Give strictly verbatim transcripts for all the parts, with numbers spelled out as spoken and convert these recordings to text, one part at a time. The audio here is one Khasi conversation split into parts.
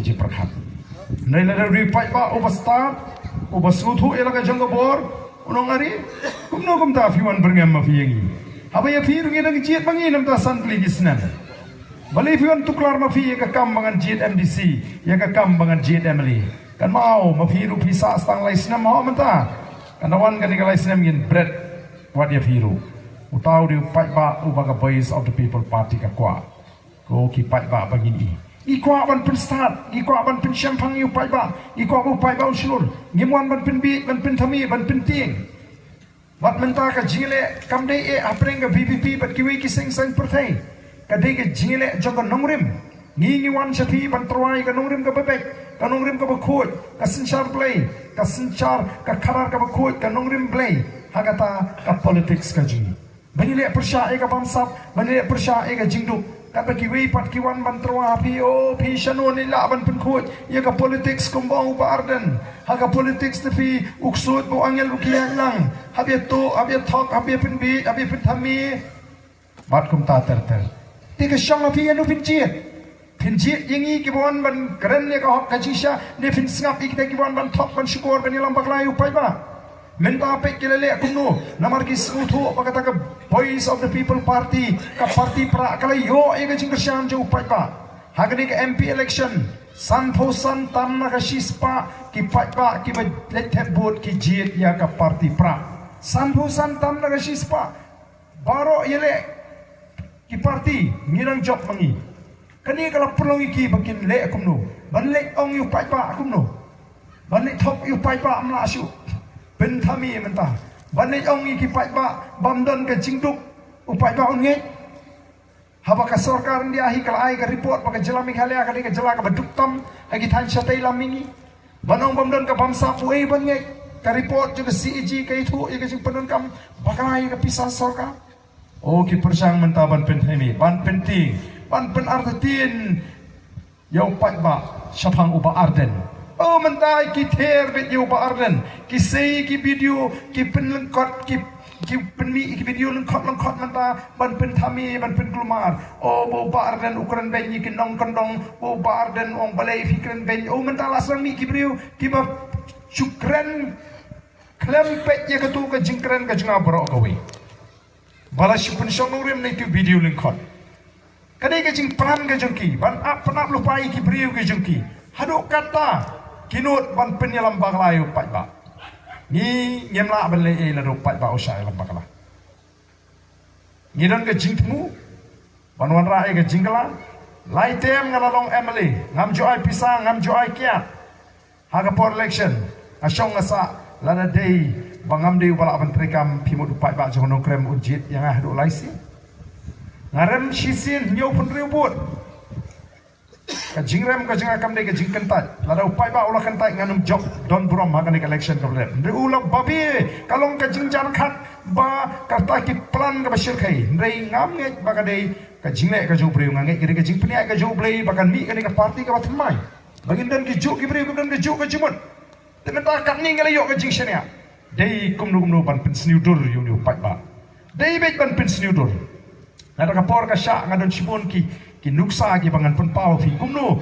Jingpyrkhat. Hynrei lada u dei u paidbah uba stad, uba sngewthuh ïa la ka jong ka bor, u ong, "Are, kumno kumta phi wan byrngem ma phi ïa ngi? Haba ïa phi ruh ngi dang jied ma ngi na bynta san tylli ki snem. Balei phi wan tuklar ma phi ïa ka kam ba ngan jied M D C, ïa ka kam ba ngan jied M L A? Kynmaw, ma phi ruh phi sah tang lai snem ho mynta. Kan da wan kane ka lai snem ngin bret wat ïa phi ruh." Uta u dei u paidbah uba ka Voice of the People Party ka kwah. Ko ki paidbah ba ngin ïohi. Ngi kwah ban pynstad, ngi kwah ban pynshemphang ïa u paidbah, ngi kwah ba u paidbah un shlur. Ngim wan ban pynbieit, ban pynthame, ban pyntieng. Bad mynta ka jingleh kam dei eh hapdeng ka V P P bad kiwei ki seng saiñ pyrthei. Ka dei ka jingleh jong ka nongrim. Ngi ngi wan sha phi ban tyrwa ïa ka nongrim kaba beit, ka nongrim kaba khuid, ka synshar Blei, ka synshar ka khadar kaba khuid, ka nongrim Blei. Ha kata ka politics ka jong ngi. Ban ïaleh pyrshah ïa ka bamsap, ban ïaleh pyrshah ïa ka jingduk. Katba kiwei pat ki wan ban tyrwa ha phi, "O, phi shano ne lah ban pynkhuid ïa ka politics kumba ong u Bah Ardent. Ha ka politics te phi u ksuid bad u angel ruh ki ïaid lang. Hap ïa tuh, hap ïa thok, hap ïa pynbieit, hap ïa pynthame." Bad kumta ter ter. Te ka shong ha phi ïano phin jied. Phin jied ïa ngi kiba wan ban kren ïa ka hok ka jingshisha, ne phin sngap ïa kita kiba wan ban thok, ban shukor, ban ïalam bakla ïa u paidbah? Mynta peit ki la leh kumno, namar ki sngewthuh ba kata ka Voice of the People Party, ka party prah, ka la ïoh ïa ka jingkyrshan jong u paidbah. Ha kane ka M P election, sanphew san tam na ka shispah ki paidbah kiba leit thep vote ki jied ïa ka party prah. Sanphew san tam na ka shispah. Baroh ïaleh ki party ngi dang jop ma ngi. Kane ka la pynlong ïa ki ba kin leh kumno? Ban leit ong ïa u paidbah kumno? Ban leit thok ïa u paidbah, ym lah shuh. Pynthame mynta. Ban leit ong ïa ki paidbah bym don ka jingduk, u paidbah un ngeit? Haba ka sorkar India hi ka la ai ka report ba ka jylla Meghalaya ka dei ka jylla kaba duk tam ha ki thaiñ shatei lam mihngi. Ban ong bym don ka bamsap, uei ban ngeit? Ka report jong ka C A G ka ïathuh ïa ka jingpyndonkam bakla ïa ka pisa sorkar. O ki pyrshang mynta ban pynthame, ban pyntieng, ban pynartatien ïa u paidbah shaphang u Bah Ardent. O mynta ki ther beit ïa u Bah Ardent, ki sei ki video, ki pynlyngkot, ki ki pynmih ki video lyngkot lyngkot mynta ban pynthame, ban pynkulmar. O, ba u Bah Ardent u kren beiñ ïa ki nongkyndong, ba u Bah Ardent u ong balei phi kren beiñ. O, mynta la sdang mih ki briew kiba shu kren khlem peit ïa katu ka jingkren ka jong nga baroh kawei. Ba la shu pynshong nongrim na itu video lyngkot. Ka dei ka jingplan ka jong ki ban ap, pynap lypa ïa ki briew ki jong ki. Haduh katta ki nud ban pynïalam bakla ïa u paidbah. Ngi ngim lah ban leh ei lada u paidbah u shah ïalam bakla. Ngi don ka jingthmu ban wanrah ïa ka jingkylla. Lai term nga la long M L A, ngam ju ai pisa, ngam ju ai kiad. Ha ka por election nga shong nga sah, lada dei ba ngam dei uba lah ban treikam, phi mut u paidbah jong u Nongkrem un jied ïa nga haduh lai sien? Nga rem shisien hynñiew phew hynriew vote. Ka jingrem ka jong nga kam dei ka jingkyntait. Lada u paidbah u la kyntait ngan ym jop don burom ha kane ka election kaba la dep. Hynrei u la babe, ka long ka jingjar khat ba kata ki plan kaba shyrkhei. Hynrei ngam ngeit ba ka dei ka jingleh ka jong u briew, nga ngeit ka dei ka jingpynïaid ka jong u Blei ba kan mih kane ka party kaba thymmai. Ba ngin don ki juh ki briew, ngin don ki juh ka jingmut. Te mynta katne nga la ïoh ka jingshaniah. Dei kumno kumno ban pynsniew dur ïa une u paidbah. Dei beit ban pynsniew dur. Lada ka por ka shah nga don shibun ki, ki nuksa kiba ngan pynpaw phi kumno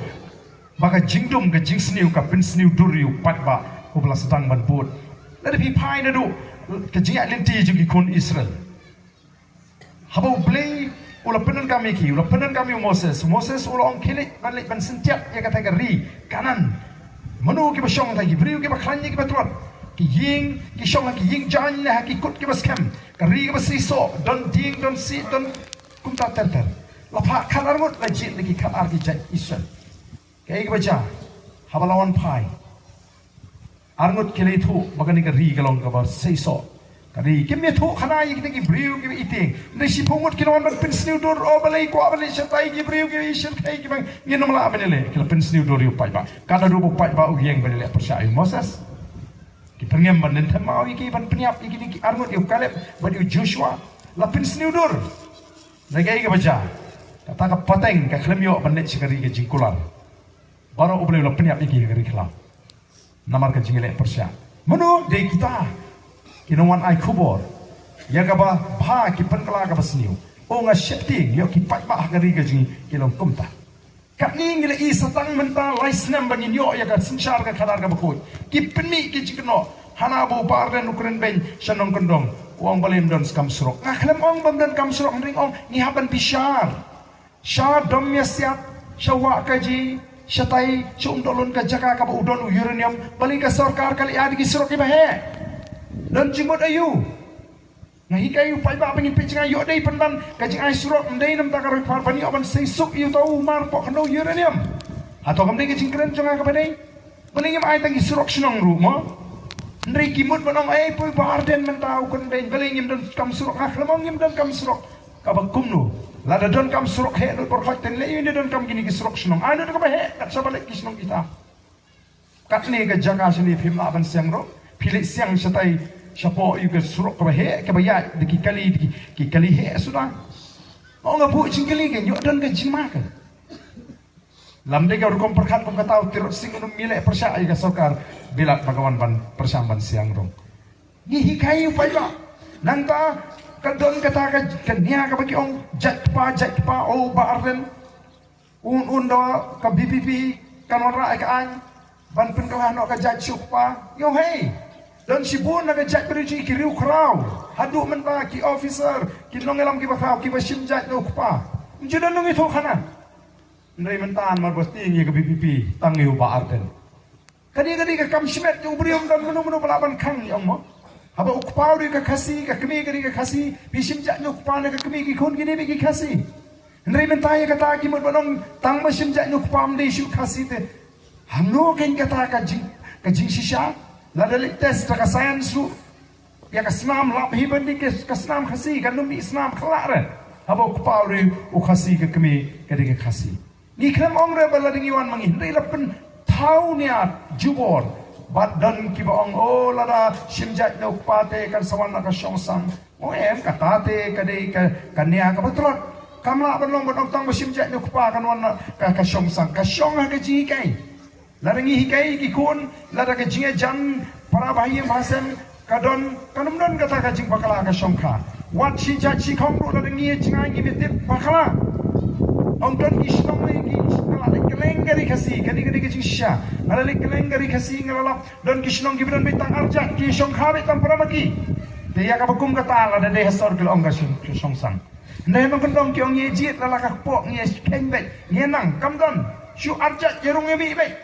ba ka jingdum ka jingsniew ka pynsniew dur ïa u paidbah uba la sdang ban bud. Lada phi phai naduh ka jingïaid lynti jong ki khun Israel. Haba u Blei u la pyndonkam ïa ki, u la pyndonkam ïa u Moses. U Moses u la ong khie leit ban leit ban syntiat ïa kata ka ri Kanaan. Mano kiba shong, ta ki briew kiba khlaiñ ne kiba twat? Ki ïing, ki shong ha ki ïing jaiñ ne ha ki kut kiba skhem? Ka ri kaba seisoh, don dieng, don sih, don kumta ter ter. La phah khatar ngut, la jied na ki khatar ki jait Israel. Kaei kaba jia? Haba la wan phai, arngut ki la ïathuh ba kane ka ri ka long kaba seisoh. Ka ri, kim ïathuh khana ïa kita ki briew kiba ïeit. Hynrei shiphew ngut ki la wan ban pynsniew dur, o balei kwah ban leit shatai ki briew kiba ïeit shyrkhei kiba ngin ym lah ban ïaleh. Ki la pynsniew dur ïa u paidbah. Ka naduh ba u paidbah u ïeng ban ïaleh pyrshah ïa u Moses. Ki pyrngem ban nym them maw ïa ki, ban pynïap ïa kine ki arngut, ïa u Kaleb bad ïa u Joshua. La pynsniew dur. Hynrei kaei kaba jia? Kata ka pateng ka khlem ïoh ban leit sha ka ri ka jingkular. Baroh U Blei u la pynïap ïa ki ha ka ri khlaw. Namar ka jingïaleh pyrshah. Mano? Dei kita ki nongwan ai khubor. Ïa kaba bha ki pynkylla kaba sniew. O nga sheptieng ïoh ki paidbah ha ka ri ka jong ngi ki long kumta. Katni ngi la i satang mynta lai snem ba ngin ïoh ïa ka synshar ka khadar kaba khuid. Ki pynmih ki jingkynnoh. Hana ba u Bah Ardent u kren beiñ sha nongkyndong, u ong balei ym don kam surok. Nga khlem ong ba ym don kam surok, hynrei nga ong ngi hap ban bishar. Sha Domiasiat, sha Wahkaji, shatai sha Umdohlun, ka jaka kaba u don u uranium, balei ka sorkar ka la ai da ki surok kiba heh? Don jingmut aïu? Nga hikai ïa u paidbah ba ngin peit jngai, ïoh dei pynban ka jingai surok, ym dei namar ka roi khar ban ïoh ban sei suk ïa uta u mar poh khyndew uranium. Hato kam dei ka jingkren jong nga kaba dei? Balei ngim ai tang ki surok shnong ruh mo? Hynrei ki mut ban ong, ei, poi Bah Ardent mynta u kren beiñ, balei ngim don kam surok? Nga khlem ong ngim don kam surok. Kaba kumno? Lada don kam surok heh lut por khot, te leh ïa u ne don kam kine ki surok shnong. Ai lut kaba heh kat shaba leit ki shnong kita. Katne ka jaka shane phim lah ban siang ruh. Phi leit siang shatai shapoh ïa ka surok kaba heh, kaba ïaid da ki kali, da ki, ki kali heh suda. Ong nga buh jingkylli, ka ïoh don ka jingma ka. Lam dei ka rukom pyrkhat kum kata u Tirot Sing, un ym leh pyrshah ïa ka sorkar Bilat ba ka wan ban pyrshang ban siang ruh. Ngi hikai ïa u paidbah. Nangta ka don kata ka, ka nia kaba ki ong jait kpa, jait kpa, oh Bah Ardent. Un, un da ka V P P kan wanrah ïa ka aiñ ban pynkylla noh ka jait sha u kpa. Ïoh hei. Don shibun na ka jait briew jong ngi ki riewkhraw. Haduh mynta ki officer, ki nongïalam kiba khraw, kiba shim jait na u kpa. Ym ju don nongïathuhkhana. Hynrei mynta namar ba tieng ïa ka V P P, tang ïa u Bah Ardent. Kane, kane ka kam shimet jong u briew, ym don mano mano ba lah ban khang ïa ong mo. Haba u kpa u dei ka Khasi, ka kmie ka dei ka Khasi, phi shim jait na u kpa ne ka kmie, ki khun ki dei beit ki Khasi. Hynrei mynta ïa kata ki mut ban ong tang ba shim jait na u kpa ym dei shuh Khasi te. Hangno kein kata ka jing, ka jingshisha? Lada leit test da ka science ruh, ïa ka snam lap hi ban dei ka, ka snam Khasi, kan ym dei snam khlak re. Haba u kpa u dei u Khasi, ka kmie ka dei ka Khasi. Ngi khlem ong re ba lada ngi wan ma ngi, hynrei la pynthaw nia jubor. Bad don kiba ong, oh, lada shim jait na u kpa te kan sa wan na ka shongsang. Ong em, kata te ka dei ka, ka nia kaba tlot. Kam lah ban long ban ong tang ba shim jait na u kpa kan wan na ka, ka shongsang. Ka shong ha ka jinghikai. Lada ngi hikai ki khun, lada ka jingïajan para bahai bahasem ka don, kan ym don kata ka jingbakla ka shongkha. Wat shi jait shi khong ruh lada ngi ïa jngai ngim tip bakla. Ong don ki shnong ne ki, nga la leit kylleng ka ri Khasi, kane, kane ka jingshisha. Nga la leit kylleng ka ri Khasi, nga la lap, don ki shnong kiba don beit tang ar jait, ki shongkha beit tang para ma ki. Te ïa kaba kum kata lada dei ha sor ki la ong ka shong, ka shongsang. Hynrei nongkyndong ki ong ngi jied la la ka kpoh, ngi kheiñ beit, ngi nang, kam don. Shu ar jait ïa rung ïa mih beit.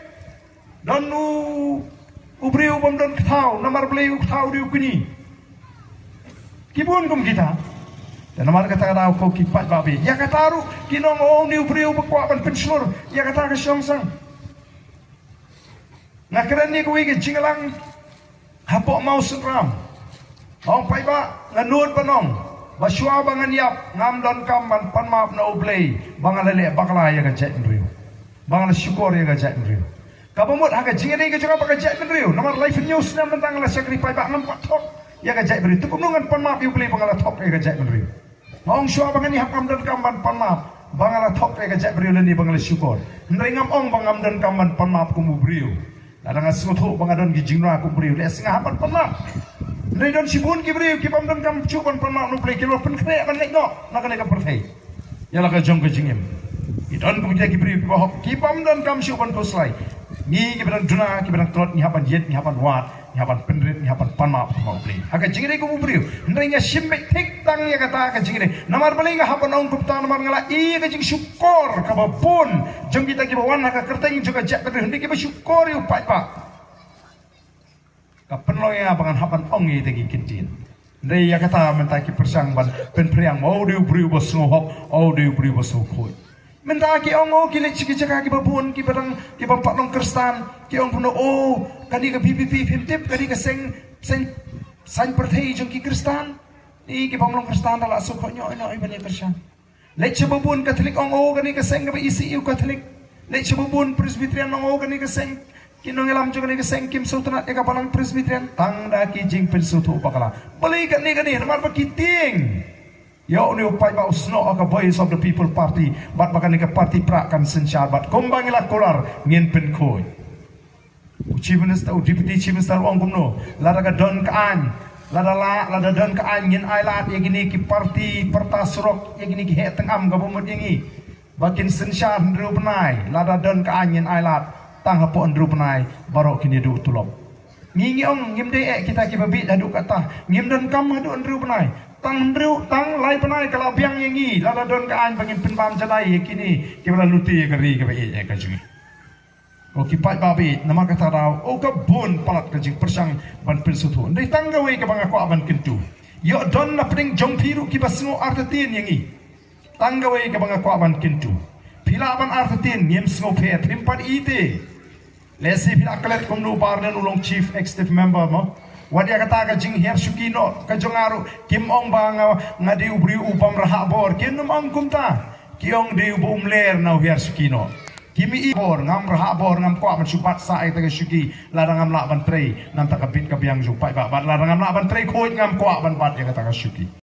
Don u, u briew bym don kthaw, namar balei u kthaw u dei u kñi. Ki bun kum kita. Te namar kata ka daw ko ki paidbah beit. Ïa kata ruh ki nong, oh, une u briew ba kwah ban pynshlur ïa kata ka shongsang. Nga kren ïa kawei ka jingïalang hapoh Mawsynram. Ong paidbah, nga nud ban ong ba shuwa ba ngan ïap, ngam donkam ban pan map na U Blei ba nga la leh bakla ïa ka jaitbynriew, ba nga la shukor ïa ka jaitbynriew. Kaba mut ha ka jingïadei ka jong nga bad ka jaitbynriew, namar laiphew snem mynta nga la shakri paidbah, ngam pat thok ïa ka jaitbynriew. Te kumno ngan pan map ïa U Blei ba nga la thok ïa ka jaitbynriew? Nga ong shuwa ba ngan ïap, ngam donkam ban pan map ba nga la thok ïa ka jaitbynriew lane ba nga la shukor. Hynrei ngam ong ba ngam donkam ban pan map kum u briew. Lada nga sngewthuh ba nga don ki jingrwai kum u briew, lehse nga hap ban pan map. Hynrei don shibun ki briew ki bym donkam shuh ban pan map na U Blei, ki la pynkhreh ban leit noh na kane ka pyrthei ïa la ka jong ka jingim. Ki don kum kita ki briew kiba hok, ki bym donkam shuh ban khuslai. Ngi kiba dang duna, kiba dang tlot, ngi hap ban ïeit, ngi hap ban wad, ngi hap ban pynrit, ngi hap ban pan map ha U Blei ha ka jingïadei kum u briew. Hynrei nga shim beit thik tang ïa kata ka jingïadei. Namar balei nga hap ban ong kumta? Namar nga la ïohi ïa ka jingshukor kaba bun jong kita kiba wan ha ka kyrteng jong ka jaitbynriew, hynrei kiba shukor ïa u paidbah. Ka pynlong ïa nga ba ngan hap ban ong ïa kita ki kyntien. Hynrei ïa kata mynta ki pyrshang ban pynphriang, oh, u dei u briew ba sngewhok, oh, u dei u briew ba sngewkhuid. Mynta ki ong, oh, ki leit sha ki jaka kiba bun, kiba dang, kiba pat long Khristan, ki ong kumno, oh, kane ka V P P phim tip, kane ka seng, seng, saiñ pyrthei jong ki Khristan. Ïa ki bym long Khristan da la suk hok ñiuh ïa u ban ïa Khristan. Leit sha ba bun Katholik, ong, oh, kane ka seng kaba isih ïa u Katholik. Leit sha ba bun Presbyterian, ong, oh, kane ka seng, ki nongïalam jong kane ka seng kim sngewtynnat ïa ka balang Presbyterian. Tang da ki jingpynsngewthuh bakla. Balei kane kane? Namar ba ki tieng ïa une u paidbah u snoh ha ka Voice of the People Party bad ba kane ka party prah kan synshar bad kumba ngi la kular ngin pynkhuid. U Chief Minister, u Deputy Chief Minister u ong kumno? Lada ka don ka aiñ, lada la, lada don ka aiñ, ngin ailad ïa kine ki party pyrta surok, ïa kine ki heh tyngam kaba mut ïa ngi. Ba kin synshar hynriew bnai, lada don ka aiñ ngin ailad, tang hapoh hynriew bnai, baroh kin ïa duh tulop. Ngi ngi ong, ngim dei eh kita kiba bieit haduh katta, ngim donkam haduh hynriew bnai. Tang hynriew, tang lai bnai ka la biang ïa ngi, lada don ka aiñ ba ngin pynbam jadai ïa kine, kiba la lute ïa ka ri kaba ïeit eh ka jong ngi. Ko ki paidbah ba ïeit, namar kata daw, o ka bun palat ka jingpyrshang ban pynsngewthuh. Dei tang kawei kaba nga kwah ban kyntu. Ïoh don na pdeng jong phi ruh kiba sngew artatien ïa ngi. Tang kawei kaba nga kwah ban kyntu. Phi lah ban artatien, ngim sngewpher, phim pat ïeit te. Lehse phi la klet kumno u Bah Ardent u long chief executive member mo. Wat ïa kata ka jinghiar shuki noh ka jong nga ruh, kim ong ba nga, nga dei u briew u bym rhah bor, kim nym ong kumta. Ki ong dei u ba um ler na u hiar shuki noh. Kim ïohi bor, ngam rhah bor, ngam kwah ban shu bat sah ïa kata ka shuki, lada ngam lah ban trei na kata ka bit ka biang jong u paidbah, bad lada ngam lah ban trei khuid, ngam kwah ban bat ïa kata ka shuki.